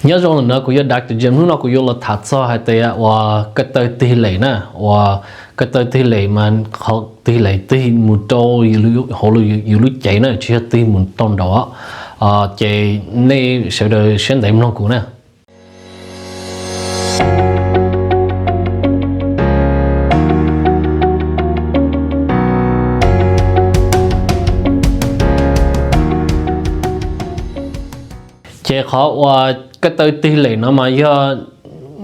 Nyob zoo ntawm no kuv yog Doctor James, hnub no kuv yuav los tham txog hais tias uas ko taw tig lem na, uas ko taw tig lem mas qhov tig lem tig mus rau hauv yus lub cev na, tsis yog tig mus rau nraud. Ces nej sawv daws siab ntev mloog kuv na. Ces qhov uas ko taw tig lem no mas yog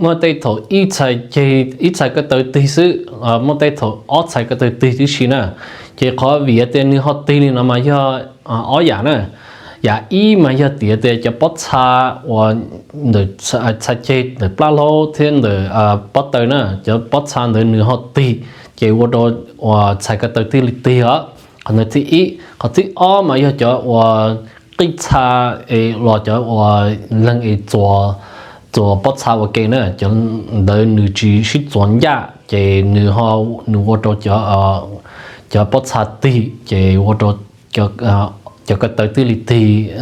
muaj tej thaum ib txhais ko taw tig xwb, muaj tej thaum ob txhais ko taw tig tib si na. Ces qhov vim tias nws ho tig li no mas yog ob yam na. Yam ib mas yog tias tias cov pob txha uas ntawm txhais ceg ntawm plab hlaub thiab ntawm pob taw na, cov pob txha ntawd nws ho tig, ces ua rau uas txhais ko taw thiaj li tig os. Qhov ntawd thib ib. Qhov thib ob mas yog cov uas qij txha es los cov uas leeg es txuas pob txha ua ke na, cov ntawd nws tsis sib txuas ncaj ces nws ho, nws ua rau cov pob txha tig ces ua rau cov ko taw thiaj li tig,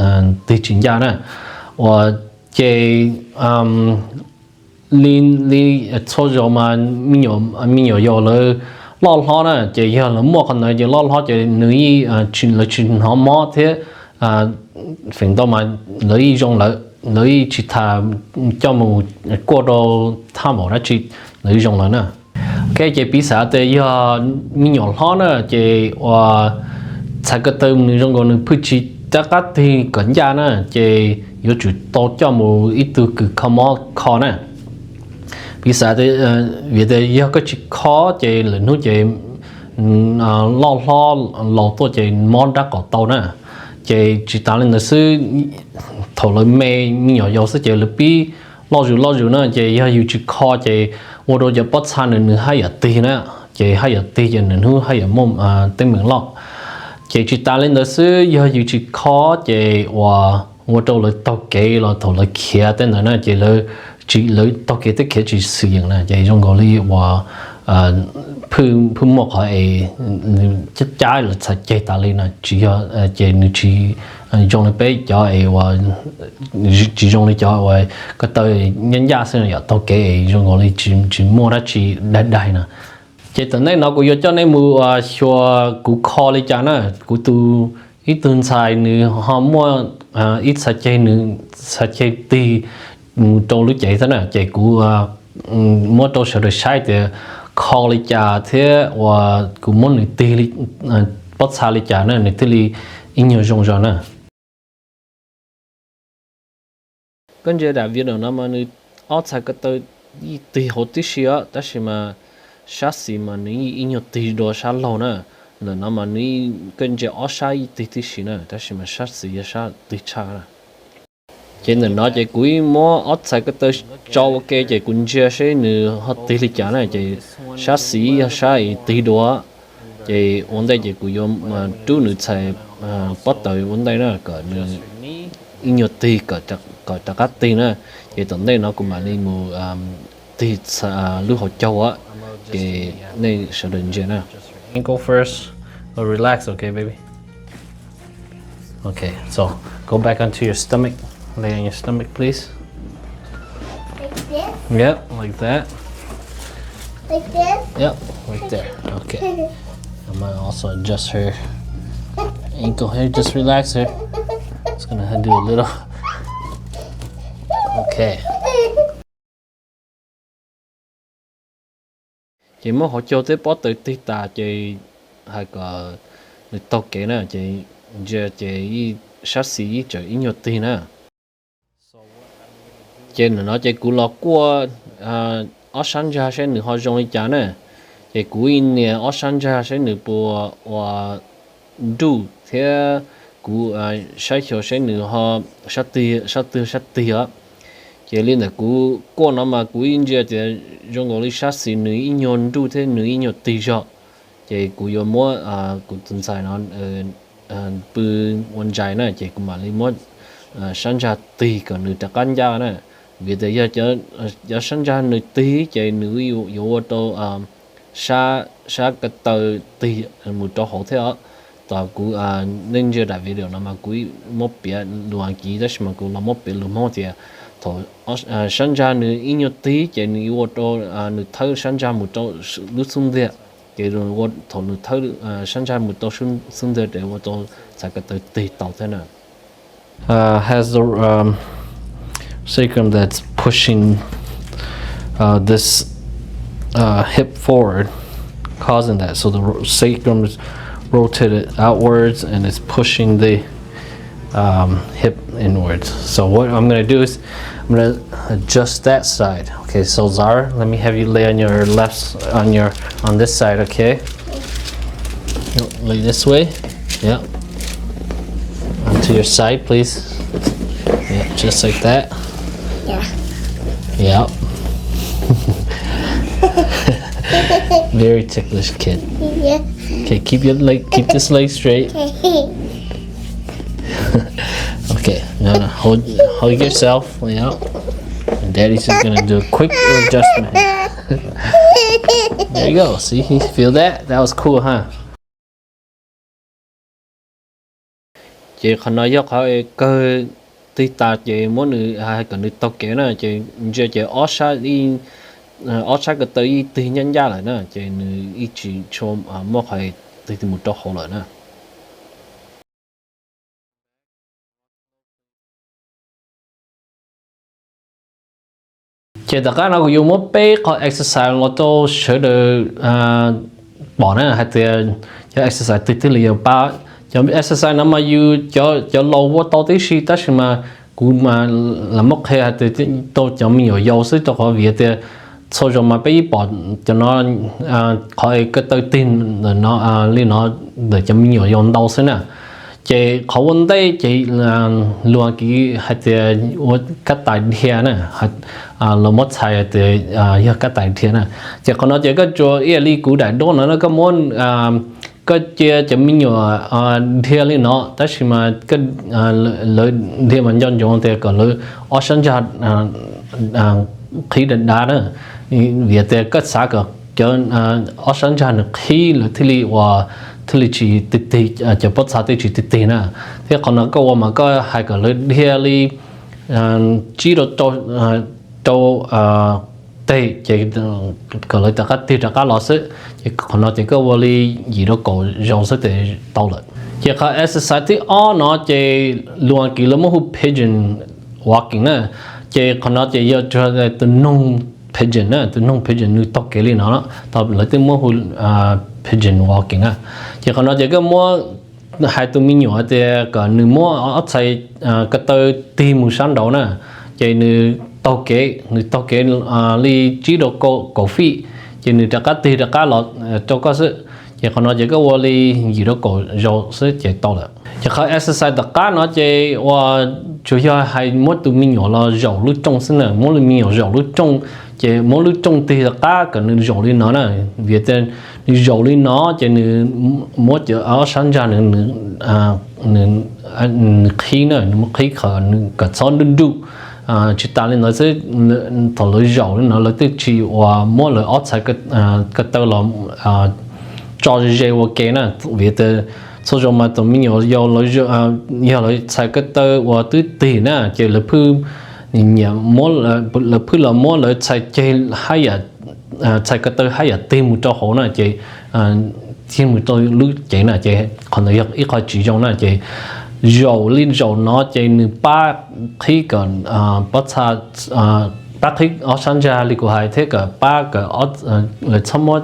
tig tsis ncaj na. Uas ces li, li txhua zaus mas me nyuam yaus lawv loj hlob na, ces yog lawv muaj qhov ntawd ces loj hlob ces nws yeej, lawv tsis hnov mob thiab, feem ntau mas lawv yeej zoo lawm, lawv yeej tsis tas coj mus kuaj rau thaj npaum dab tsi, lawv yeej zoo lawm na. Ok, ces piv xam tias yog me nyuam hlob na, ces uas txhais ko taw nws zoo nkaus nws pheej tsis rov qab tig kom ncaj na, ces yuav tsum tau coj mus ib tug kws kho mob kho na. Piv xam tias, vim tias yog koj tsis kho ces lwm hnub ces loj hlob laus tuaj ces mob nrab qaum tau na. Ces tsis tas li ntawd xwb, thaum lawv me, me nyuam yaus xwb ces lawv pib loj zus loj zus na, ces yog yus tsis kho ces ua rau cov pob txha nws, nws haj yam tig na, ces haj yam tig ces nws hnub haj yam muaj teeb meem loj. Ces tsis tas li ntawd xwb, yog yus tsis kho ces uas ua rau lawv taug kev los thaum lawv khiav tej ntawd na, ces lawv tsis, lawv taug kev thiab khiav tsis xwm yeem na, ces zoo nkaus li uas pheej muaj qhov es cab cab lawv txhais ceg tas li na, tsis yog, ces nws tsis zoo li peb cov es uas, tsis zoo li cov uas ko taw ncaj ncaj xwb no, yam taug kev es zoo nkaus li tsis muaj dab tsi daig daig na. Ces tom ntej no kuv yuav coj nej mus xyuas kuv kho li cas na, kuv tus, ib tug ntxhais nws ho muaj ib txhais ceg, nws txhais ceg tig mus rau lub cev xwb na, ces kuv muab rau sawv daws saib tias kho li cas thiab uas kuv muab nws tig pob txha li cas na nws thiaj li ib nyuag zoo zog na. Koj ntsia daim video no mas nws ob txhais ko taw yeej tig hauv tib si os, tab sis mas sab xis mas nws yeej ib nyuag tig dua sab laug na. Ntawm no mas nws, koj ntsia ob sab yeej tig tib si na, tab sis mas sab xis yog sab tig tshaj na. Ces ntawm no ces kuv yeej muab ob txhais ko taw tso ua ke ces kuv ntsia seb nws ho tig li cas na, ces sab xis yog sab es tig dua. Ces ua ntej ces kuv yuav rub nws txhais pob taws ua ntej na kom nws ib nyuag tig kom rov qab tig na. Ces tom ntej no kuv mam li mus tig lub hauv caug a, ces nej sawv daws ntsia na. Ankle first, but relax, okay, baby? Okay, so go back onto your stomach. Lay on your stomach, please. Like this? Yep, like that. Like this? Yep, right there. Okay. I'm gonna also adjust her ankle here. Just relax her. Just gonna do a little. Okay. Ces muab hauv caug thiab pob taws tig tas ces hais kom nws taug kev na, ces ntsia ces sab xis yeej tseem ib nyuag tig na. Ces ntawm no ces kuv los kuaj ob sab ntsag seb nws ho zoo li cas na. Ces kuv nias ob sab ntsag seb nws puas ua nruj thiab kuv saib xyuas seb nws ho sab twg sab twg os. Ces li ntawm kuv kuaj no mas kuv ib ntsia tias zoo nkaus li sab xis nws ib nyuag nruj thiab nws ib nyuag tig zog. Ces kuv yuav muab kuv tus ntxhais no pw ua ntsais na, ces kuv mam li muab sab ntsag tig kom nws rov qab ncaj na. Vim tias yog cov sab ntsag nws tig ces nws yuav ua rau sab ko taw tig mus rau hauv thiab os. Tom kuv, nej ntsia daim video no mas kuv muab piav lus Askiv tab sis mas kuv los muab piav lus Hmoob tias thaum sab ntsag nws ib nyuag tig ces nws yuav ua rau nws thawb sab ntsag mus rau lub xub ntiag, ces thaum nws thawb sab ntsag mus rau xub ntiag ces ua rau txhais ko taw tig tau thiab na. Uh, has the um, sacrum that's pushing uh, this uh, hip forward, causing that. So the ro- sacrum is rotated outwards and it's pushing the um, hip inwards. So what I'm going to do is I'm going to adjust that side. Okay, so Zara, let me have you lay on your left, on your, on this side, okay? Lay this way. Yeah. Onto your side, please. Yeah, just like that. Yeah. Yeah. Very ticklish kid. Yeah. Okay, keep your leg, keep this leg straight. Okay, no, no, hold, hold yourself. Yeah. And Daddy's just gonna do a quick adjustment. There you go. See, you feel that? That was cool, huh? Ces qhov no yog qhov kawg tig tas ces muab nws hais kom nws taug kev na, ces ntsia ces ob sab, ob sab ko taw ib tig ncaj ncaj lawm na, ces nws ib tsis tshua muaj qhov tig mus rau hauv lawm na. Ces tom qab no kuv yuav muab peb qhov exercise los rau sawv daws pom na hais tias cov exercise twg thiaj li yuav pab. Cov exercise no mas yus cov laus ua tau tib si tab sis mas kuv mas lam muab qhia hais tias rau cov me nyuam yaus xwb rau qhov vim tias txhua zaus mas peb ib pom cov no qhov ko taw tig ntawm no li no ntawm cov me nyuam yaus ntau xwb na. Ces qhov ua ntej ces luag kiv hais tias ua kab tais dhia na, lawv muab txhais tias yog kab tais dhia na. Ces qhov no ces koj tsuas ib yam li kuv daim duab no na, koj muab, koj cia cov me nyuam dhia li no tab sis mas lawv dhia mas nco ntsoov tias kom lawv ob sab ntsag qhib dav dav na, vim tias koj xav kom cov ob sab ntsag nws qhib lawv thiaj li ua, thiaj li tsis tig tig, cov pob txha thiaj tsis tig tig na. Thiab qhov no koj ua mas koj hais kom lawv dhia li tsib rau rau teg ces kom lawv rov qab tig rov qab los xwb. Ces qhov no ces koj ua li yim rau kaum zaus xwb ces tau lawm. Ces qhov exercise thib ob no ces luag kiv lawv muab hu pigeon walking na. Ces qhov no ces yog tus noog pigeon na, tus noog pigeon nws taug kev li no, tau lawv twb muab hu pigeon walking na. Ces qhov no ces koj muab hais tus me nyuam tias kom nws muab ob txhais ko taw tig mus sab nraud na, ces nws taug kev, nws taug kev li tsib rau kaum fij, ces nws rov qab tig rov qab los rau koj xwb. Ces qhov no ces koj ua li yim rau kaum zaus xwb ces tau lawm. Ces qhov exercise tom qab no ces ua tsuas yog hais muab tus me nyuam los zaum lub rooj xwb na, muab tus me nyuam zaum lub rooj, ces muab lub rooj tig tom qab kom nws zaum li no na, vim tias nws zaum li no ces nws muab cov ob sab ntsag nws qhib na, nws muab qhib kom txhob nruj nruj. Tsis tas li ntawd xwb, thaum lawv zaum li no lawv twb tsis ua muab lawv ob txhais ko taw los tso ze ze ua ke na, vim tias txhua zaus mas tus me nyuam yaus yog lawv txhais ko taw uas twb tig na ces lawv phwj nyiam, lawv phwj los muab lawv txhais ceg hab yam, txhais ko taw hab yam tig mus rau hauv na ces tig mus rau lub cev na ces qhov ntawd yog ib qho tsis zoo na. Ces zaum li zaum no ces nws pab qhib kom pob txha, pab qhib ob sab ntsag li kuv hais thiab kom pab kom lawv txhob muab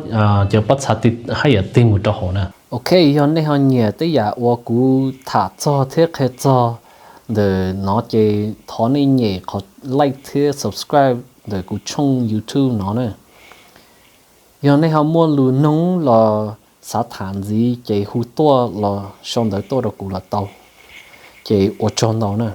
cov pob txha hab yam tig mus rau hauv na. Ok, yog nej ho nyiam tej yam uas kuv tham txog thiab qhia txog ntawm no ces thov nej nyem qhov like thiab subscribe ntawm kuv tshooj YouTube no na. Yog nej ho muaj lus noog los xav tham ntxiv ces hu tuaj los sau ntawv tuaj rau kuv los tau. Ces ua tsaug ntau na.